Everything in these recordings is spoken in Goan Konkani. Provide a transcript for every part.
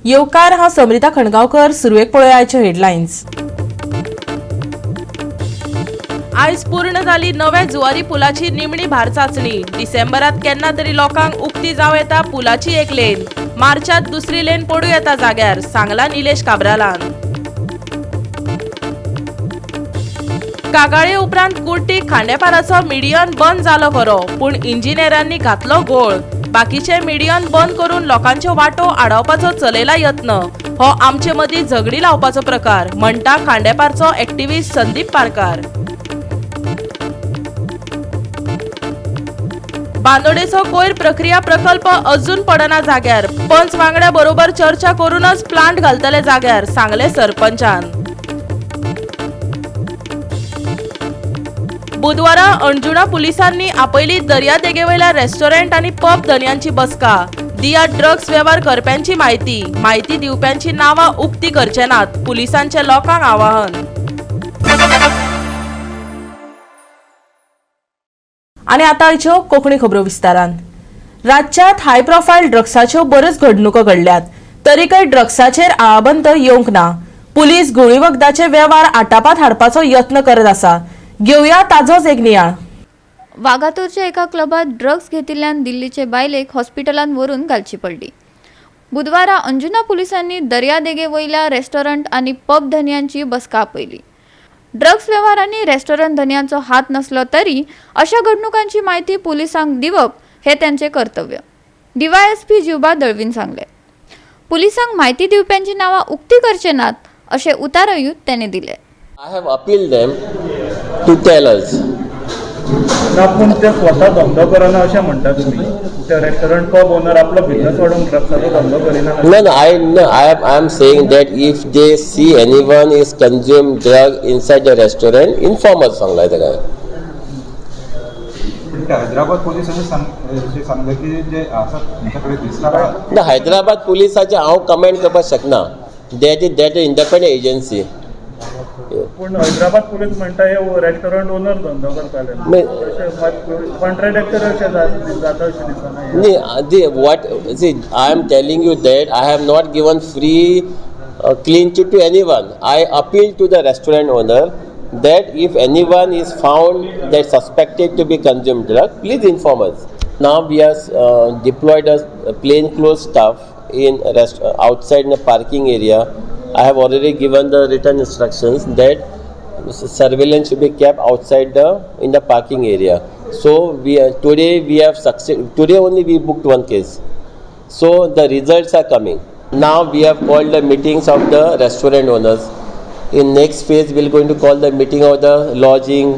येवकार. हांव समरिता खणगांवकर. सुरवेक पळोवया हेडलायन्स. आयज पूर्ण जाली नव्या जुवारी पुलाची निमणी भार चाचणी. डिसेंबरात केन्ना तरी लोकांक उक्ती जावं येता पुलाची एक लेन. मार्चात दुसरी लेन पडूं येता जाग्यार, सांगला निलेश काब्रालान. कागाळे उपरांत कुर्टी खांडेपाराचो मिडियन बंद जालो खरो, पूण इंजिनियरांनी घातलो गोळ. बाकीचे मिडियन बंद करून लोकांच्यो वाटो आडावपाचो चलयला यत्न. हो आमचे मदीं झगडी लावपाचो प्रकार, म्हणटा खांडेपारचो एक्टिविस्ट संदीप पारकार. बांदोडेचो कोयर प्रक्रिया प्रकल्प अजून पडना जाग्यार. पंच वांगड्या बरोबर चर्चा करूनच प्लांट घालतले जाग्यार, सांगले सरपंचान. बुधवारा अंजुणा पुलिसांनी आपयली दर्यादेगेवयल्या रेस्टॉरंट आणि पब धनयांची बसका. दिया ड्रग्स वेव्हार करप्यांची माहिती. माहिती दिवप्यांची नावां उक्ती करचे नात, पुलिसांचे लोकांक आवाहन. आनी आतां आयच्यो कोंकणी खबरो विस्तारान. राज्यात हाय प्रोफायल ड्रग्साच्यो बऱ्योच घडणुको घडल्यात, तरीकय ड्रग्साचेर आळाबंद येवंक ना. पुलीस घुंवळी वखदाचे वेव्हार आटापात हाडपाचो यत्न करत आसा. घेवया ताजोच एक नियाळ. वागातोरच्या एका क्लबात ड्रग्स घेतिल्ल्यान दिल्लीचे बायलेक हॉस्पिटलांत व्हरून घालची पडली. बुधवारा अंजुना पुलिसांनी दर्यादेगे वयल्या रेस्टॉरंट आनी पब धनयांची बसका आपयली. ड्रग्स वेव्हारांनी रेस्टॉरंट धनयांचो हात नसलो तरी अशा घडणुकांची माहिती पुलिसांक दिवप हे त्यांचे कर्तव्य, डीवायएसपी जिवबा दळवीन सांगले. पुलिसांक माहिती दिवप्यांची नावां उक्ती करचे नात अशें उतारयूत त्यांनी दिले. I have appealed them to tell us. ना, पूण ते स्वता धंदो करना अशें म्हणटा तुमी. ते रेस्टॉरंट पब ओनर आपलो बिझनस वाडोवंक ड्रग्साचो धंदो करिना. No, I am saying that if they see anyone is consume drug inside the restaurant, inform us सांगलाय ताका. पण ते हैदराबाद पोलिसांनी जे सांगले की जे आसा तुमच्याकडे दिसणार. ना, हैदराबाद पुलिसाचे हांव कमेंट करपाक शकना. That is independent agency. पूण हैदराबाद पुलीस म्हणटा हे रेस्टॉरंट ओनर धंदो करताले. कॉन्ट्राडिक्टरी अशें जाता अशें दिसना हें. न्ही, the what, see, I am telling you that I have not given free clean chit to anyone. I appeal to the restaurant owner that if anyone is found that suspected to be consumed drug, please inform us. Now we are deployed as plain clothes staff in rest, outside in the parking area. I have already given the written instructions that surveillance should be kept outside the in the parking area. So we are, today we have succeed. Today only we booked one case. So the results are coming. Now we have called the meetings of the restaurant owners. In next phase, we are going to call the meeting of the lodging,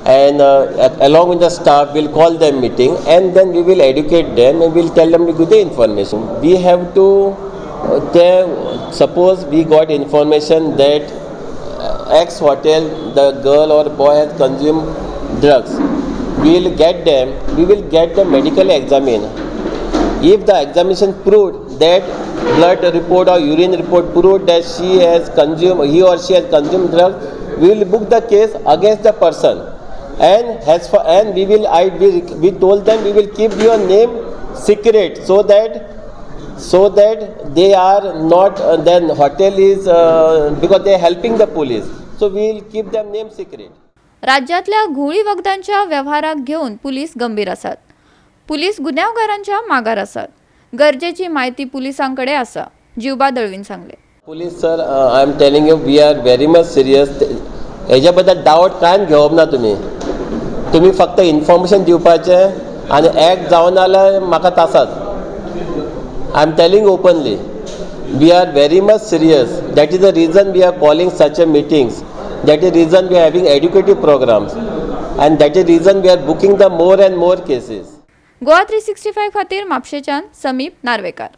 and along with the staff, we'll call them meeting, and then we will educate them and we'll tell them to give the information. We have to. There, suppose we got information that X hotel, the girl or boy has consumed drugs. We will get them. We will get the medical examine. If the examination proved that blood report or urine report proved that she has consumed, he or she has consumed drugs, we will book the case against the person. And as for and we will I we told them we will keep your name secret so that they are not then hotel is because they are helping the police, so we will keep them name secret. राज्यातल्या घुंवळी वखदांच्या वेव्हाराक घेवन पुलीस गंभीर आसात. पुलीस गुन्यांवकारांच्या मागार आसात. गरजेची माहिती पुलिसांकडे आसा, जिवबा दळवीन सांगले. Police sir, I am telling you, we are very much serious. हेज्या बद्दल डावट कांय घेवप ना तुमी. तुमी फक्त इन्फॉर्मेशन दिवपाचें आनी एक्ट जावना जाल्यार म्हाका तासात. I am telling openly, we are very much serious. That is the reason we are calling such a meetings. That is reason we are having educative programs, and that is reason we are booking the more and more cases. Goa 365 खातीर म्हापशेच्यान समीप नार्वेकार.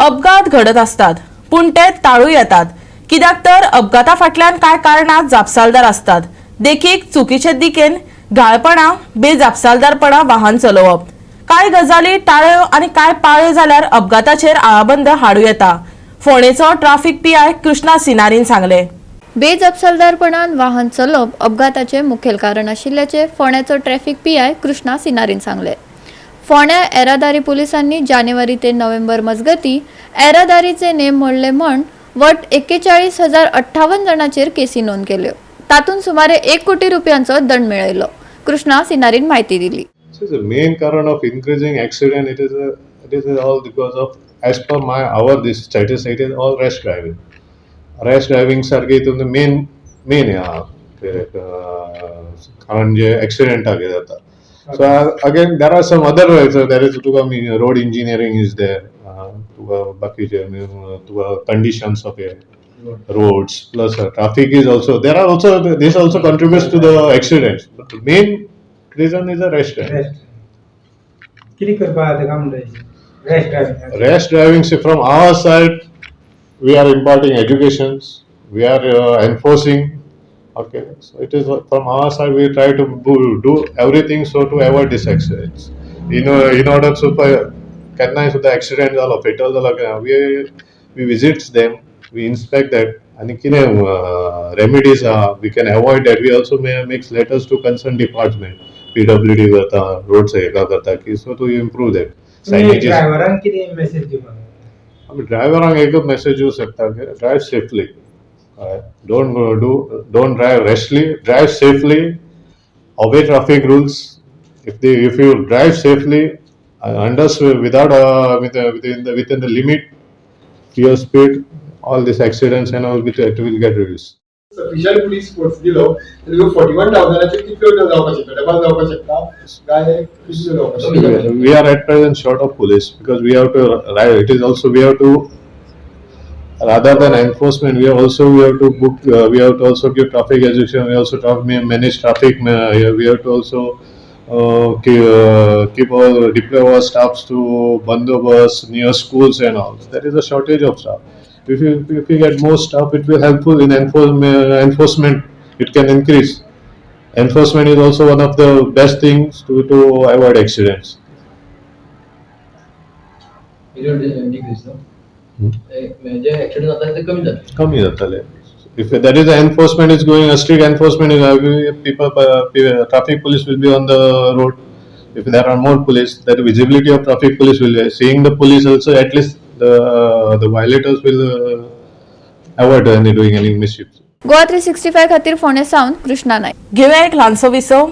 अपघात घडत असतात, पूण ते टाळू येतात, कित्याक तर अपघाता फाटल्यान कांय कारणां जापसालदार आसतात. देखीक चुकीचे दिकेन, घाळपणां, बेजापसालदारपणां वाहन चलोवप. कांय गजाली टाळ्यो आनी कांय पाळ्यो जाल्यार अपघाताचेर आळाबंद हाडूं येता, फोंडेचो ट्राफिक पीआय कृष्णा सिनारीन सांगले. बेजपसालदारपणान वाहन चलोवप अपघाताचे मुखेल कारण आशिल्ल्याचे फोंड्याचो ट्रॅफिक पीआय कृष्णा सिनारीन सांगले. फोंड्या येरादारी पुलिसांनी जानेवारी ते नोव्हेंबर मजगती येरादारीचे नेम मोडले म्हण वट 41,058 जाणांचेर केसी नोंद केल्यो. तातूंत सुमारे 1 कोटी रुपयांचो दंड मेळयलो. कृष्णा सिनारीन म्हायती दिली. So the main कारण of increasing accident, it is all because of, as per my our this statistics, it is all rash driving. Rash driving सारकी हितून मेन हें आहा कारण जे एक्सिडेंटाक हें जाता. So again there are some other, there is तुका रोड इंजिनियरींग is there, तुका बाकीचे तुका conditions of roads, plus traffic is also there, are also, this also contributes to the accidents, but the main reason is a rash driving. कितें करपाक जाता काय म्हणटा rash driving? Rash driving, see, from our side we are imparting educations, we are enforcing, okay? So it is from our side we try to do everything so to avoid these accidents in order to केन्नाय सुद्दां एक्सिडेंट जालो, फेटल जालो, we visits them, we inspect that आनी कितें रेमिडीज आहा, we can avoid that. We also may makes letters to concern department, PWD करता, रोड्स हेका करता की सो टू इम्प्रूव that सायनेजीस. ड्रायव्हरांक कितें मेसेज दिवपाक? आमी ड्रायव्हरांक एकूच मेसेज दिवं शकता की drive safely, don't do don't drive rashly, drive safely, obey traffic rules. If you drive safely, under without within the limit your speed, all these accidents and all will get reduced. Sufficient police force दिलो जाल्यार 41,000चेर कितल्यो जावपाक शकता, डबल जावपाक शकता काय कितल्यो जावपाक शकता? We are at present short of police because we have to, right, it is also we have to, rather than enforcement, we have to book, we have to also give traffic education, we also manage traffic, we have to also keep our, deploy our staffs to bandobast near schools and all. There is a shortage of staff. If you get more staff, it will helpful in enforcement. It can increase. Enforcement is also one of the best things to avoid accidents. Decrease न्हू जे एक्सिडंट जाता ते कमी जातले. कमी जातले if there is a enforcement is going, a strict enforcement is, people, traffic police will be on the road. If there are more police, that visibility of traffic police will be seeing the police also, at least the violators will avoid any doing any mischief. Goa 365 खातीर फोंडें सावन कृष्णा नायक. घेवया एक ल्हानसो विसव.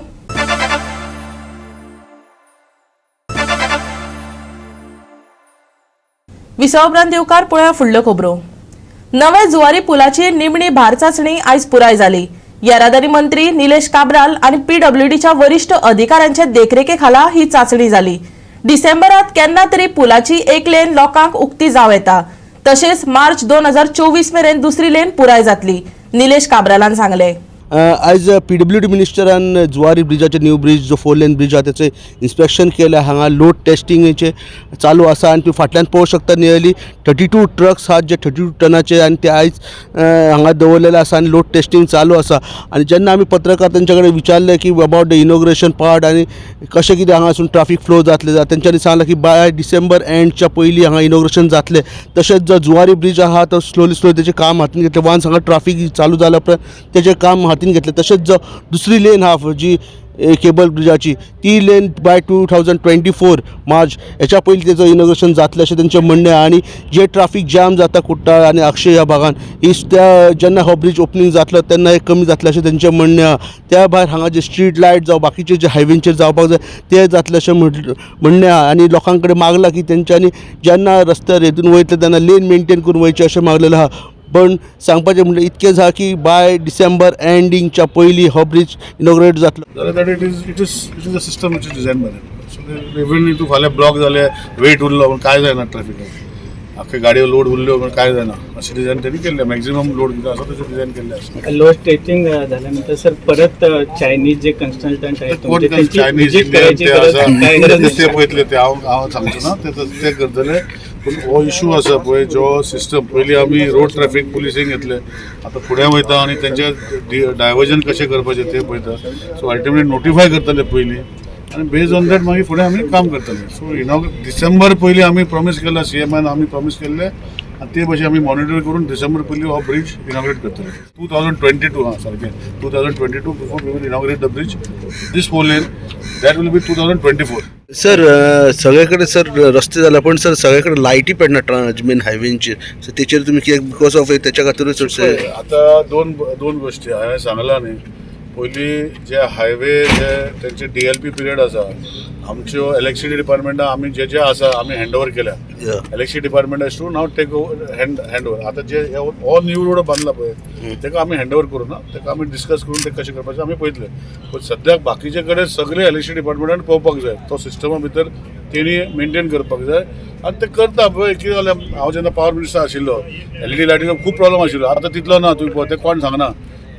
विसवा उपरांत येवकार. पळोवया फुडल्यो खबरो. नव्या जुवारी पुलाची निमणी भार चाचणी आयज पुराय जाली. येरादारी मंत्री निलेश काब्राल आनी पीडब्ल्यूडीच्या वरिश्ठ अधिकाऱ्यांच्या देखरेखे खाला ही चाचणी जाली. डिसेंबरात केन्ना तरी पुलाची एक लेन लोकांक उक्ती जावं येता. तशेंच मार्च 2024 मेरेन दुसरी लेन पुराय जातली, निलेश काब्रालान सांगलें. आयज पीडब्ल्यूडी मिनिस्टरान जुवारी ब्रिजाचे, न्यू ब्रीज जो फोर लेन ब्रीज आहा तेचें इन्स्पेक्शन केलें. हांगा लोड टेस्टिंगेचें चालू आसा आनी तुमी फाटल्यान पळोवंक शकता, नियरली 32 ट्रक्स आहात जे 32 टनाचे आनी ते आयज हांगा दवरलेले आसा आनी लोड टेस्टिंग चालू आसा. आनी जेन्ना आमी पत्रकार तेंच्या कडेन विचारलें की अबावट the inauguration part आनी कशें कितें हांगासून ट्राफीक फ्लो जातलें जाल्यार तेंच्यांनी सांगलें की बाय डिसेंबर एंडच्या पयलीं हांगा इनॉग्रेशन जातलें. तशेंच जो जुवारी ब्रीज आहा तो स्लोली स्लोली तेचें काम हातीन घेतलें. वन्स हांगा ट्राफीक चालू जाल्या उपरांत तेचें काम हातीन घेतलें. तशेंच जो दुसरी लेन आहा जी केबल ब्रिजाची, ती लेन बाय 2024 मार्च हेच्या पयलीं तेचो इनॉग्रेशन जातलें अशें तेंचें म्हणणें आहा. आनी जे ट्राफीक जॅम जाता कुट्टाळ आनी आगशे ह्या भागान ही त्या जेन्ना हो ब्रीज ओपनींग जातलो तेन्ना हे कमी जातलें अशें तेंचें म्हणणें आहा. त्या भायर हांगा जे स्ट्रीट लायट जावं बाकीचे जे हायवेंचेर जावपाक जाय ते जातले अशें म्हणणें आहा. आनी लोकां कडेन मागलां की तेंच्यांनी जेन्ना रस्त्यार हेतून वयतले तेन्ना लेन मेनटेन करून वयचें अशें मागलेलें आहा. पण सांगपाचें म्हणल्यार इतकें आहा की बाय डिसेंबर एंडींगच्या पयलीं हो ब्रीज इनॉग्रेट जातलो. जाल्यार that it is a system which is design by. So even तूं फाल्यां ब्लॉक जालें, वेट उरलो म्हण कांय जायना, ट्रॅफिकाक आख्खे गाडयो लोड उरल्यो म्हण कांय जायना. अशें डिझायन तेणी केल्लें, मॅक्झिमम लोड कितें आसा तशें डिझायन केल्लें आसा. लोड टेस्टिंग झाल्यानंतर सर परत चायनीज जे कन्सल्टंट आहेत कोण म्हणजे त्यांची चायनीज visit करायची ते गरज आसा काय गरज ते पळयतले ते, हांव सांगचो ना ते ते करतले. पूण हो इशू आसा पळय जो सिस्टम, पयलीं आमी रोड ट्रॅफीक पुलिसींग घेतले, आतां फुडें वयता आनी तेंचे डायवर्जन कशें करपाचें तें पळयता. सो अल्टिमेटली नोटिफाय करतले पयलीं आनी बेज ऑन that मागीर फुडें आमी काम करतले. सो डिसेंबर पयलीं आमी प्रॉमीस केला, सीएमान आमी प्रॉमीस केल्लें आनी ते भशेन आमी मॉनिटर करून डिसेंबर पयलीं हो ब्रिज इनॉग्रेट करतले. 2022, हां, सारकें, 2022 before we will inaugurate the bridge, this four lane. That will be 2024. Sir, सगळे कडेन सर रस्ते जाला, पण सर सगळे कडेन लायटी पेडना मेन हायवेंचेर, सो तेचेर तुमी कित्याक because of तेच्या खातीरूच चडशे? आतां दोन दोन गोश्टी हांवें सांगलां न्ही. पयली जे हायवे जे तेंचे डीएलपी पिरियड आसा, आमच्यो इलेक्ट्रिसिटी डिपार्टमेंटान आमी जे जे आसा आमी हँड ओवर केल्या. Electricity department has to now take hand over. आतां जे हो न्यू रोड बांदला पळय, ताका आमी हँड ओवर करूं ना, ताका आमी डिस्कस करून ते कशें करपाचें आमी पळयतले. पूण सद्याक बाकीचे कडेन सगळे इलेक्ट्रिसिटी डिपार्टमेंटान पळोवपाक जाय, तो सिस्टमा भितर तेणी मेंटेन करपाक जाय आनी ते करता पळय. कितें जालें, हांव जेन्ना पावर मिनिस्टर आशिल्लो, एलईडी लायटीचो खूब प्रॉब्लम आशिल्लो. आतां तितलो ना, तुमी पळय, ते कोण सांगना,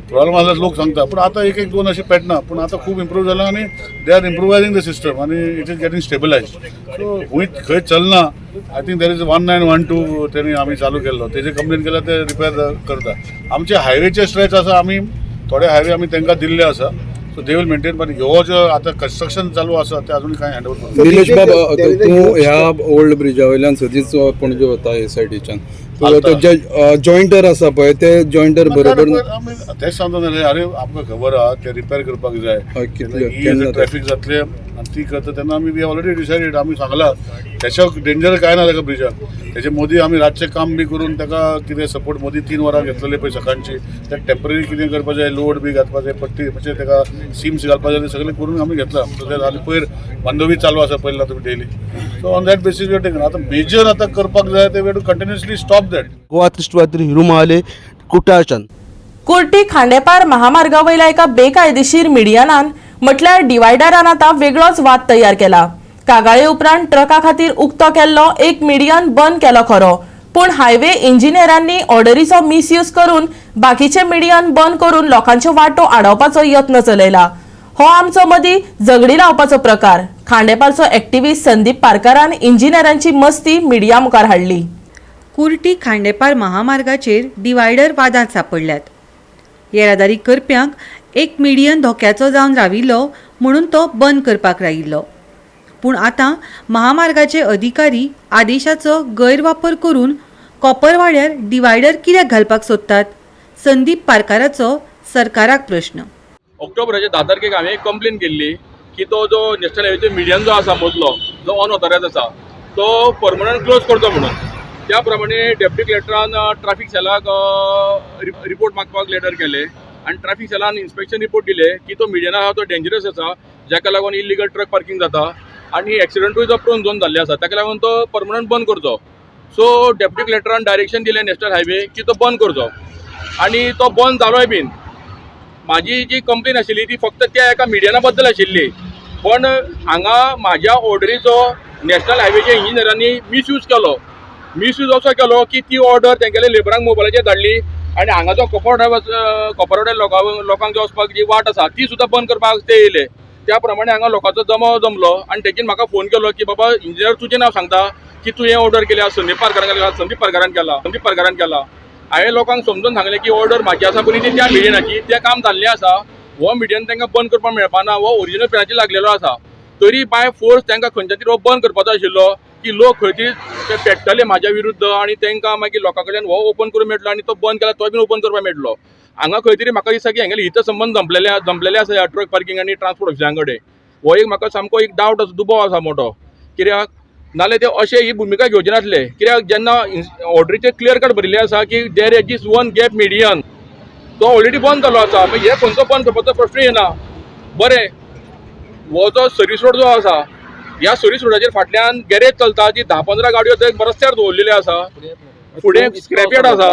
प्रॉब्लम आसल्यार लोक सांगता, पूण आतां एक एक दोन अशें पेटना. पूण आतां खूब इम्प्रूव जालां आनी they are improvising the system आनी it is getting stabilize. So खंय खंय चलना, I think there is 1912 तेणी आमी चालू केल्लो, तेजे कंप्लेन केल्यार ते रिपेर करता. आमचे हायवेचे स्ट्रेच आसा, आमी थोडे हायवे आमी तांकां दिल्ले आसा, so they will maintain. पण ह्यो जो आतां कन्स्ट्रक्शन चालू आसा ते अजून कांय हँड ओवर निलेश बाब, तूं ह्या ओल्ड ब्रिजा वयल्यान सदींच पणजे वता हे सायडीच्यान, तूं आतां जे जॉयंटर आसा पळय, ते जॉयंटर बरोबर आमी तेच सांगता न्ही रे, अरे आमकां खबर आहा ते रिपेर करपाक जाय. हय, कितले केन्ना ते? ट्रॅफिक जातले आनी ती करता तेन्ना आमी, we already decided, आमी सांगला तेच्या डेंजर काय ना ताका ब्रिजाक. तेजे मोदी आमी रातचें काम बी करून ताका कितें सपोर्ट मोदी 3 वरां घेतलेले पळय सकाळची, ते टेंपररी कितें करपा जाय, लोड बी घालपा जाय, पट्टी म्हणजे ताका सिम्स घालपा जाय, ते सगळें करून आमी घेतला. सो ते आनी पयर बांदोवी चालू आसा, पयला तुमी daily. So on that basis we taken. आतां मेजर आतां करपाक जाय ते we to continuously stop that. Goa 360 Hiru Mahale, कुटाळच्यान. Kurti Khandepar महामार्गा वयल्या एका बेकायदेशीर मिडियनान म्हटल्यार डिवायडरान आतां वेगळोच वाद तयार केला. कागाळे उपरांत ट्रका खातीर उक्तो केल्लो एक मिडियन बंद केलो खरो, पूण हायवे इंजिनियरांनी ऑर्डरीचो मिसयूज करून बाकीचे मिडियन बंद करून लोकांच्यो वाटो आडावपाचो यत्न चलयला. हो आमचो मदीं झगडी लावपाचो प्रकार. खांडेपारचो एक्टिविस्ट संदीप पारकारान इंजिनियरांची मस्ती मिडिया मुखार हाडली. कुर्टी खांडेपार महामार्गाचेर डिवायडर वादांत सांपडल्यात. येरादारी करप्यांक एक मिडियन धोक्याचो जावन राविल्लो म्हणून तो बंद करपाक लायिल्लो, पूण आतां महामार्गाचे अधिकारी आदेशाचो गैरवापर करून कोपरवाड्यार डिवायडर कित्याक घालपाक सोदतात? संदीप पारकाराचो सरकाराक प्रश्न. ऑक्टोबराच्या 10 तारखेक हांवें एक कंप्लेन केल्ली की तो जो नॅशनल हायवेचो मिडियन जो आसा मदलो, जो अनऑथरायज आसा, तो परमनंट क्लोज करचो म्हणून. त्या प्रमाणे डेप्युटी कलेक्टरान ट्राफीक सेलाक रिपोर्ट मागपाक लेटर केले आनी ट्राफीक सेलान इन्स्पेक्शन रिपोर्ट दिले की तो मिडियन आहा तो डेंजरस आसा, जाका लागून इलिगल ट्रक पार्किंग जाता आनी एक्सिडंटूय जो प्रोन झोन जाल्ले आसा, ताका लागून तो परमनंट बंद करचो. सो डेप्युटी कलेक्टरान डायरेक्शन दिलें नॅशनल हायवे की तो बंद करचो आनी तो बंद जालोय बीन. म्हाजी जी कंप्लेन आशिल्ली ती फक्त त्या एका मिडियना बद्दल आशिल्ली, पण हांगा म्हाज्या ऑर्डरीचो नॅशनल हायवेच्या इंजिनियरांनी मिसयूज केलो. मिसयूज असो केलो की ती ऑर्डर तेंगेले लेबरांक मोबायलाचेर धाडली आनी हांगा जो कोपरवाड्या लोकांक जो वचपाक जी वाट आसा ती सुद्दां बंद करपाक ते येयले. त्या प्रमाणे हांगा लोकांचो जमाव जमलो आनी तेजेन म्हाका फोन केलो की बाबा, इंजिनियर तुजें नांव सांगता की तूं हें ऑर्डर केल्या, संदीप पारकारान केला, संदीप पारकारान केला, संदीप पारकारान केला. हांवें लोकांक समजून सांगलें की ऑर्डर म्हाजी आसा, पूण ती त्या मिडियनाची, तें काम जाल्लें आसा. हो मिडियन तांकां बंद करपाक मेळपाना, हो ओरिजिनल प्लॅनाचेर लागलेलो आसा. तरी बाय फोर्स तांकां खंयच्या तरी हो बंद करपाचो आशिल्लो की लोक खंय तरी ते पेट्टले म्हाज्या विरुद्ध आनी तांकां मागीर लोकां कडल्यान हो ओपन करूंक मेळटलो आनी तो बंद केला तो बीन ओपन करपाक मेळटलो. हांगा खंय तरी म्हाका दिसता की हांगेले हित संबंद जमलेले जमलेले आसा ह्या ट्रक पार्किंग आनी ट्रान्सपोर्ट ऑफिसां कडेन. हो एक म्हाका सामको एक डावट आसा, दुबाव आसा मोठो. कित्याक नाल्यार ते अशें ही भुमिका घेवचे नासले. कित्याक जेन्ना ऑर्डरीचेर क्लियर कट बरयल्लें आसा की there exist one gap median, तो ऑलरेडी बंद जाल्लो आसा, मागीर हे खंयचो बंद करपाचो प्रश्न येना. बरें, हो जो सर्वीस रोड जो आसा, ह्या सर्वीस रोडाचेर फाटल्यान गॅरेज चलता, जी 10-15 गाडयो थंय रस्त्यार दवरलेल्यो आसा. फुडें स्क्रॅप यार्ड आसा,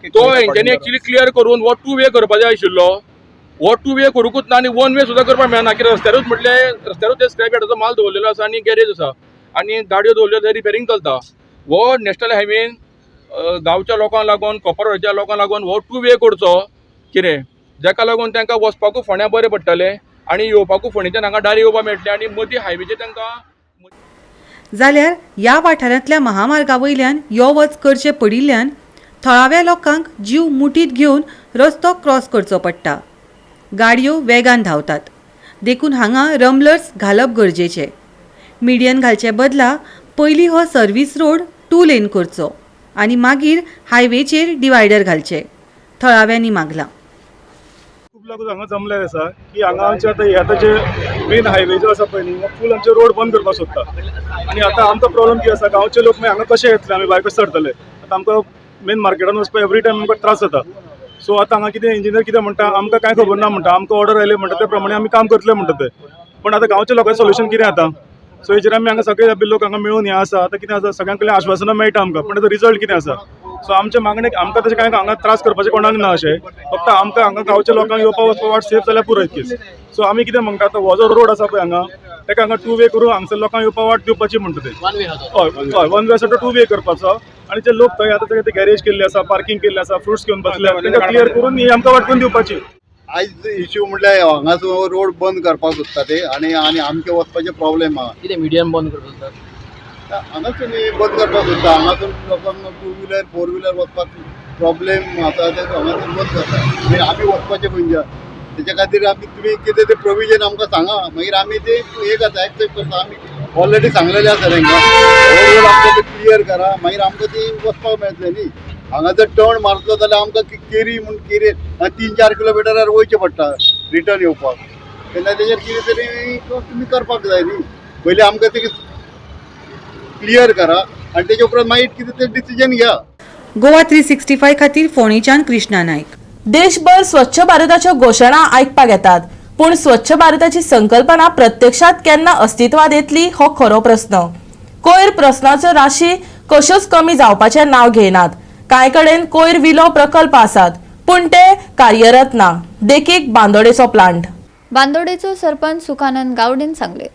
तो हेंच्यांनी एक्चुली क्लियर करून हो टू वे करपाक जाय आशिल्लो. हो टू वे करूंकूच ना आनी वन वे सुद्दां करपाक मेळना, कित्याक रस्त्यारूच, म्हटल्यार रस्त्यारूच ते स्क्रॅप यार्डाचो माल दवरलेलो आसा आनी गॅरेज आसा आनी गाडयो दवरल्यो थंय रिपेरींग चलता. हो नॅशनल हायवेन गांवच्या लोकांक लागून, कोपरवाड्याच्या लोकांक लागून हो टू वे करचो कितें, जाका लागून तांकां वचपाकूय फोंड्या बरें पडटलें आनी येवपाकूय फोंडेच्यान हांगा डायरेक्ट येवपाक मेळटलें आनी मदीं हायवेचेर तांकां जाल्यार ह्या वाठारांतल्या महामार्गा वयल्यान यो वच करचें पडिल्ल्यान थळाव्या लोकांक जीव मुठीत घेवन रस्तो क्रॉस करचो पडटा. गाडयो वेगान धांवतात, देखून हांगा रम्बलर्स घालप गरजेचें. मिडियन घालचे बदला पयलीं हो सर्वीस रोड टू लेन करचो आनी मागीर हायवेचेर डिवायडर घालचे, थळाव्यांनी मागलां. खूब खूब लोक हांगा जमले आसा की हांगा आमचे आतां हे आतां जे मेन हायवे जो आसा पळय न्ही, फूल आमचे रोड बंद करपाक सोदता. आनी आतां आमकां प्रॉब्लम कितें आसा, गांवचे लोक मागीर हांगा कशे येतले, आमी भायर कशे सरतले? आतां आमकां मेन मार्केटान वचपाक एवरी टायम आमकां त्रास जाता. सो आतां हांगा कितें इंजिनियर कितें म्हणटा, आमकां कांय खबर ना म्हणटा, आमकां ऑर्डर आयले म्हणटा ते प्रमाणे आमी काम करतले म्हणटा ते. पण आतां गांवच्या लोकांचें सोल्युशन कितें आतां? सो हेजेर आमी हांगा सगळे लोक हांगा मेळून हें आसा. आतां कितें आसा, सगळ्यां कडल्यान आश्वासनां मेळटा आमकां, पण ताचो रिजल्ट कितें आसा? सो आमचे मागणेक आमकां तशें कांय हांगा त्रास करपाचें कोणाक ना, अशें फक्त आमकां हांगा गांवच्या लोकांक येवपा वचपा वाट सेफ जाल्यार पुरो इतकीच. सो आमी कितें म्हणटा, आतां हो जो रोड आसा पळय हांगा, ताका हांगा टू वे करून हांगसर लोकांक येवपा वाट दिवपाची म्हणटा ते. हय हय, वन वे आसा तो टू वे करपाचो. आनी जे लोक थंय आतां ते गॅरेज केल्ले आसा, पार्किंग केल्ले आसा, फ्रुट्स घेवन बसले, तांकां क्लियर करून ही आमकां वाट करून दिवपाची. आयज इश्यू म्हटल्यार हांगासर रोड बंद करपाक सोदता ते आनी आनी आमचे वचपाचे प्रॉब्लेम आहा. कितें मिडियम बंद करपाक सोदता? हांगासून बंद करपाक सोदता, हांगासून लोकांक टू व्हिलर फोर व्हिलर वचपाक प्रॉब्लेम आसा, ते हांगासून बंद करता. मागीर आमी वचपाचें खंयच्या, तेच्या खातीर आमी तुमी कितें तें प्रोविजन आमकां सांगा, मागीर आमी ते हें करता, एक्सेप्ट करता. आमी ऑलरेडी सांगलेलें आसा तांकां, रोड आमकां ते क्लियर करा, मागीर आमकां ती वचपाक मेळटलें न्ही. हांगा जर टर्न मारतलो जाल्यार आमकां केरी म्हूण केरी 3-4 किलोमिटरार वयचें पडटा रिटर्न येवपाक. तेन्ना तेजेर कितें तरी तुमी करपाक जाय न्ही. पयलीं आमकां ते क्लियर करा आनी तेजे उपरांत मागीर कितें तें डिसिजन घ्या. गोवा 365 खातीर फोंडेच्यान कृष्णा नायक. देशभर स्वच्छ भारताच्यो घोशणा आयकपाक येतात, पूण स्वच्छ भारताची संकल्पना प्रत्यक्षात केन्ना अस्तित्वात येतली हो खरो प्रस्न. कोयर प्रस्नाच्यो राशी कश्योच कमी जावपाचें नांव घेयनात. कांय कडेन कोयर विलो प्रकल्प आसात, पूण ते कार्यरत ना, देखीक बांदोडेचो प्लांट. बांदोडेचो सरपंच सुखानंद गावडेन सांगले,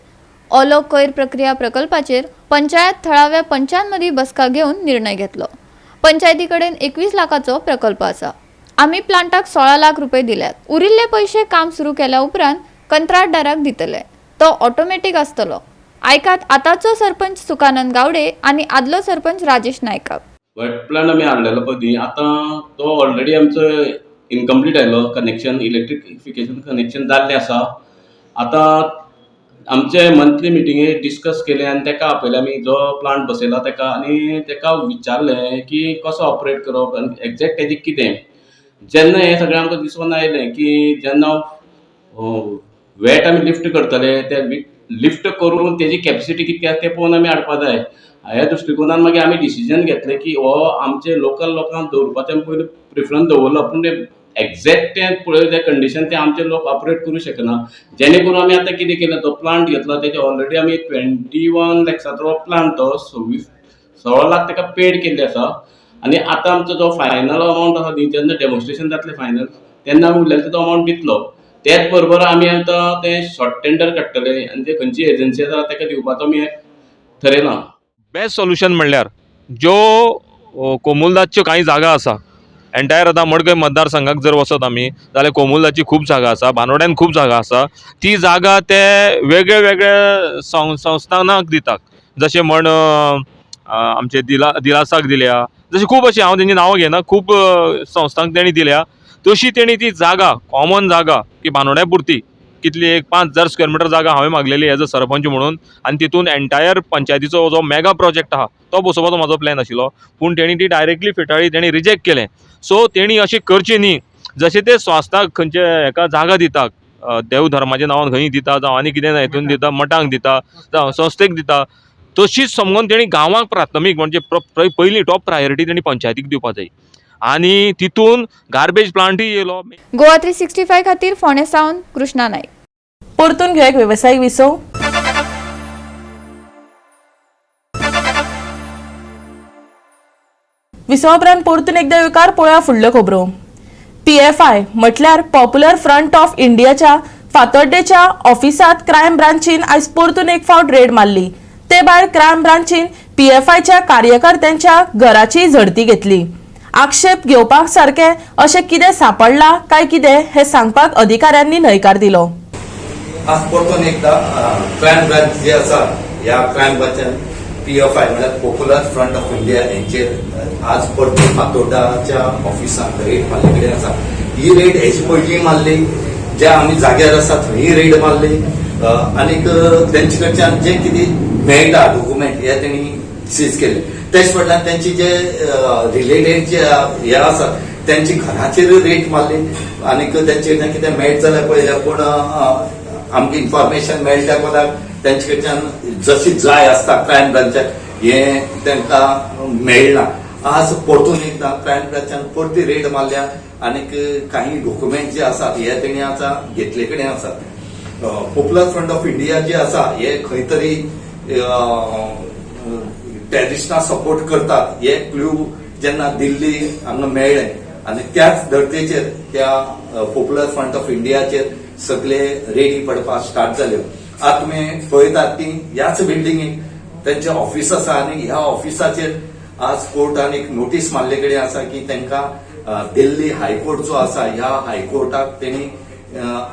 ओलो कोयर प्रक्रिया प्रकल्पाचेर पंचायत थळाव्या पंचांमदी बसका घेवन निर्णय घेतलो. पंचायती कडेन 21 लाखाचो प्रकल्प आसा. आमी प्लांटाक 16 लाख रुपये दिल्यात. उरिल्ले पयशे काम सुरू केल्या उपरांत कंत्राटदाराक दितले, तो ऑटोमॅटीक आसतलो. आयकात आतांचो सरपंच सुखानंद गावडे आनी आदलो सरपंच राजेश नायकाक. वेट प्लांट आमी हाडलेलो पळय न्ही, आतां तो ऑलरेडी आमचो इनकम्प्लीट आयलो कनेक्शन, इलेक्ट्रिफिकेशन कनेक्शन जाल्लें आसा. आतां आमचे मंथली मिटिंगेक डिस्कस केलें आनी ताका आपयलें आमी, जो प्लांट बसयला ताका, आनी ताका विचारलें की कसो ऑपरेट करप आनी एग्जॅक्ट तेजें कितें. जेन्ना हें सगळें आमकां दिसून आयलें की जेन्ना वेट आमी लिफ्ट करतले, ते लिफ्ट करून तेजी कॅपेसिटी कितकी आसा तें पळोवन आमी हाडपा जाय. ह्या दृश्टिकोनान मागीर आमी डिसिजन घेतलें की हो आमचे लोकल लोकांक दवरपाचें आमी पयलीं प्रिफरन्स दवरलो, पूण तें एग्जॅक्ट तें पळयलें कंडिशन तें आमचे लोक ऑपरेट करूं शकना. जेणे करून आमी आतां कितें केलें, तो प्लांट घेतला तेजे ऑलरेडी आमी 21 लॅक्साचो प्लांट तो 16 लाख ताका पेड केल्ले आसा. आनी आतां आमचो जो फायनल अमावंट आसा न्ही, जेन्ना डेमॉन्स्ट्रेशन जातलें फायनल तेन्ना आमी उरलेलो तो अमावंट दितलो. तेच बरोबर आमी आतां तें शॉर्ट टेंडर काडटले आनी ते खंयची एजन्सी आसा ताका दिवपाचो आमी थरयलां. बेस्ट सोल्युशन म्हणल्यार ज्यो कोमुलदादच्यो कांय जागा आसा, एंटायर आतां मडकय मतदारसंघाक जर वचत आमी जाल्यार कोमुलदाची खूब जागा आसा, बानोड्यान खूब जागा आसा. ती जागा ते वेगळे वेगळे संस्थानाक दितात, जशें म्हण आमचे दिलासाक दिल्या, जशें खूब अशें हांव तेंची नांवां घेना, खूब संस्थांक तेणी दिल्या. तशी तेणी ती जागा कॉमन जागा की बानोड्या पुरती कितली एक 5000 स्क्वेअर मिटर जागा हांवें मागलेली एज अ सरपंच म्हणून, आनी तितून एंटायर पंचायतीचो जो मेगा प्रोजेक्ट आहा तो बसोवपाचो म्हाजो प्लॅन आशिल्लो, पूण तेणी ती डायरेक्टली फेटाळ्ळी, तेणी रिजेक्ट केलें. सो तेणी अशें करचें न्ही, जशें ते संस्थाक खंयचे हेका जागा दिता, देव धर्माच्या नांवान खंय दिता, जावं आनी कितें ना हितून दिता, मठांक दिता, जावं संस्थेक दिता, तशीच समजून तेणी गांवांक प्राथमीक म्हणजे पयली टॉप प्रायोरिटी तेणी पंचायतीक दिवपाक जाय. आनी तितून गार्बेज प्लांटूय येयलो. गोवा 365 खातीर फोंडें सावन कृष्णा नायक. परतून घेवया एक वेवसायीक विसव. विसवा उपरांत परतून एकदा येवकार पळोवया फुडल्यो खबरो. PFI म्हटल्यार पॉप्युलर फ्रंट ऑफ इंडियाच्या फातोड्डेच्या ऑफिसांत क्रायम ब्रांचीन आयज परतून एक फावट रेड मारली. ते भायर क्रायम ब्रांचीन PFIच्या कार्यकर्त्यांच्या घराची झडती घेतली. आक्षेप घेवपाक सारके अशें कितें सापडलां काय कितें हें सांगपाक अधिकाऱ्यांनी न्हयकार दिलो. आज परतून एकदा क्रायम ब्रांच जे आसा ह्या क्रायम ब्रांचान PFI म्हळ्यार पॉप्युलर फ्रंट ऑफ इंडिया हेंचेर आज परतून फातोर्डाच्या ऑफिसांत रेड मारले कडेन आसा. ही रेड हेची पयलीं मारली, ज्या आमी जाग्यार आसा थंय रेड मारली आनीक तेंचे कडच्यान जे कितें मेळटा डॉक्युमेंट हे तेणी सीज केले. तेच फाटल्यान तेंचे जे रिलेटेड जे हे आसा त्यांची घराचेर रेट मारली आनीक तेंचे कडच्यान कितें मेळट जाल्यार पळयलें, पूण आमकां इन्फॉर्मेशन मेळटा कोणाक तेंचे कडच्यान जशी जाय आसता क्रायम ब्रांचाक हें तांकां मेळना. आज परतून एकदां क्रायम ब्रांचान परती रेड मारल्या आनीक काही डॉक्युमेंट जे आसात हे तेणी आतां घेतले कडेन आसात. पॉप्युलर फ्रंट ऑफ इंडिया जे आसा हे खंय तरी टेररिस्टां सपोर्ट करतात हे क्ल्यू जेन्ना दिल्ली हांगा मेळ्ळें आनी त्याच धर्तेचेर त्या पॉप्युलर फ्रंट ऑफ इंडियाचेर सगळे रेडी पडपाक स्टार्ट जाल्यो. आतां तुमी पळयतात की ह्याच बिल्डिंगेक तेंचे ऑफिस आसा आनी ह्या ऑफिसाचेर आज कोर्टान एक नोटीस मारले कडेन आसा की तांकां दिल्ली हायकोर्ट जो आसा ह्या हायकोर्टाक तेणी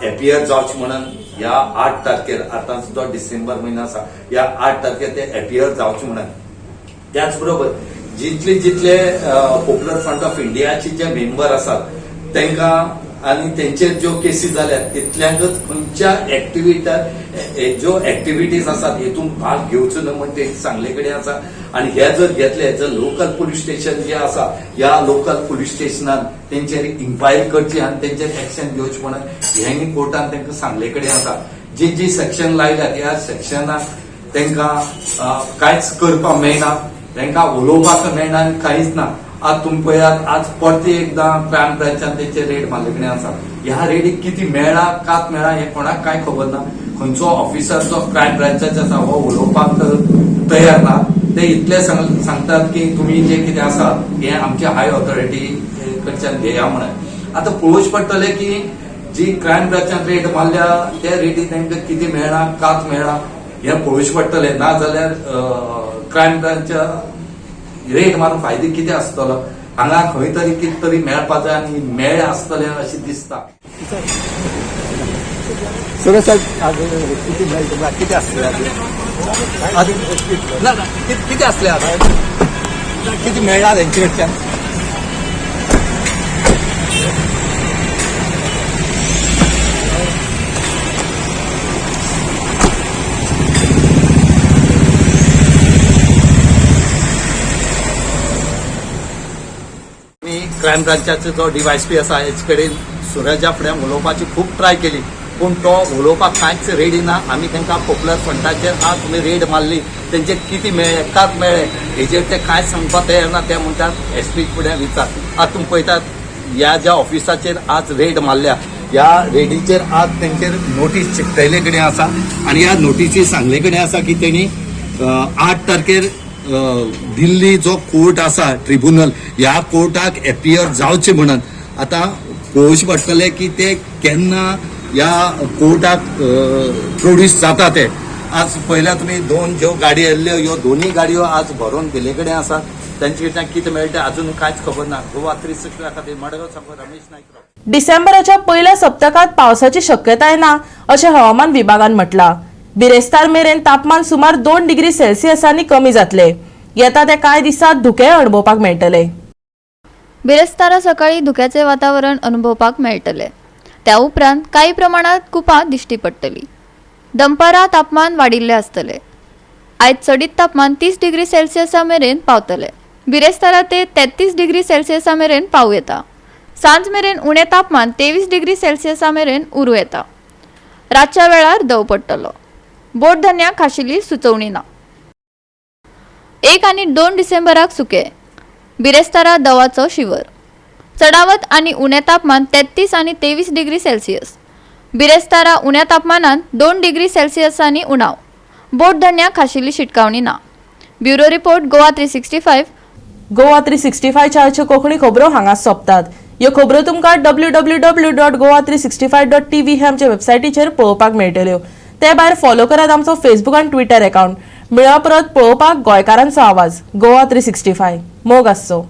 एपियर जावचें म्हणून ह्या 8 तारखेर, आतां जो डिसेंबर म्हयनो आसा ह्या 8 तारखेर ते एपियर जावचें म्हणून. त्याच बरोबर जितले जितले पॉप्युलर फ्रंट ऑफ इंडियाचे जे मेंबर आसात तांकां आनी तेंचेर ज्यो केसी जाल्यात तितल्यांकच खंयच्या एक्टिविटी ज्यो एक्टिविटीज आसात हेतून भाग घेवचो न्हय म्हण ते सांगले कडेन आसा. आनी हे जर घेतले जर लोकल पुलीस स्टेशन जे आसा ह्या लोकल पुलीस स्टेशनान तेंचेर इन्क्वायरी करची आनी तेंचेर एक्शन घेवचें म्हणून हेंय कोर्टान तांकां सांगले कडेन आसा. जी जी सेक्शन लायल्यात ह्या सेक्शनाक तांकां कांयच करपाक मेळना, तांकां उलोवपाक मेळना आनी कांयच ना. आज तुमी पळयात आज परती एकदां क्रायम ब्रांचान तेंचेर रेड मारले कडेन आसा. ह्या रेडीक कितें मेळ्ळा कात मेळ्ळा हें कोणाक कांय खबर ना. खंयचो ऑफिसर जो क्रायम ब्रांचाचो आसा हो उलोवपाक तयार ना. ते इतले सांगतात की तुमी जे कितें आसा हें आमच्या हाय ऑथॉरिटी कडच्यान घेया म्हणून. आतां पळोवचें पडटलें की जी क्रायम ब्रांचान रेड मारल्या त्या रेडी तांकां कितें मेळ्ळा कात मेळ्ळा हें पळोवचें पडटलें. ना जाल्यार क्रायम ब्रांचा रेट मारून फायदो कितें आसतलो, हांगा खंय तरी कितें तरी मेळपा जाय आनी मेळ्ळें आसतलें अशें दिसता. कितें आसलें ना कितें आसलें कितें मेळ्ळा तेंचे कडच्यान? क्रायम ब्रांचाचो जो डीवायएसपी आसा हेचे कडेन सुरजा फुडें उलोवपाची खूब ट्राय केली पूण तो उलोवपाक कांयच रेडी ना. आमी तांकां पॉप्युलर फ्रंटाचेर आज तुमी रेड मारली तेंचेर कितें मेळ्ळें कात मेळ्ळें हेजेर ते कांयच सांगपाक तयार ना. ते म्हणटात एसपी फुडें विचार. आज तुमी पळयतात ह्या ज्या ऑफिसाचेर आज रेड मारल्या ह्या रेडीचेर आज तेंचेर नोटीस चिकटयले कडेन आसा आनी ह्या नोटीसी सांगले कडेन आसा की तेणी 8 तारखेर दिल्ली जो कोर्ट आसा ट्रिब्युनल ह्या कोर्टाक एपियर जावचें म्हणून. आतां पळोवचें पडटलें की ते केन्ना ह्या कोर्टाक प्रोड्यूस जाता ते. आज पळयल्या तुमी 2 ज्यो गाडयो येयल्ल्यो ह्यो दोनूय गाडयो आज भरोन गेल्ले कडेन आसा. तेंचे कडच्यान कितें मेळटा अजून कांयच खबर ना. गोवा 360 खातीर मडगांव सावन रमेश नायक. डिसेंबराच्या पयल्या सप्तकांत पावसाची शक्यताय ना अशें हवामान विभागान म्हटलां. बिरेस्तार मेरेन तापमान सुमार 2 डिग्री सेल्सियसांनी कमी जातले. येता ते कांय दिसांत धुकें अणभवपाक मेळटले. बिरेस्तारा सकाळी धुक्याचे वातावरण अनुभवपाक मेळटले. त्या उपरांत कांय प्रमाणात कुपां दिश्टी पडटली. दनपारां तापमान वाडिल्लें आसतलें. आयज चडीत तापमान 30 डिग्री सेल्सियसा मेरेन पावतलें. बिरेस्तारा ते 33 डिग्री सेल्सियसा मेरेन पावूं येता. सांज मेरेन उणें तापमान 23 डिग्री सेल्सियसा मेरेन उरूं येता. रातच्या वेळार दव पडटलो. बोट धन्याक खाशेली सुचोवणी ना. 1 आनी 2 डिसेंबराक सुके. बिरेस्तारा दवाचो शिवर. चडावत आनी उणें तापमान 33 आनी 23 डिग्री सेल्सियस. बिरेस्तारा उण्या तापमानात 2 डिग्री सेल्सियसांनी उणाव. बोट धन्याक खाशेली शिटकावणी ना. Bureau report, Goa 365. Goa 365 आजच्यो Konkani खबरो हांगा सोंपतात. ह्यो खबरो तुमकां www.goa365.tv हे आमच्या वेबसायटीचेर पळोवपाक मेळटल्यो. ते भायर फॉलो करात आमचो फेसबूक आनी ट्विटर अकाउंट. मेळ्ळा परत पळोवपाक गोंयकारांचो आवाज गोवा 365. मोग आसचो.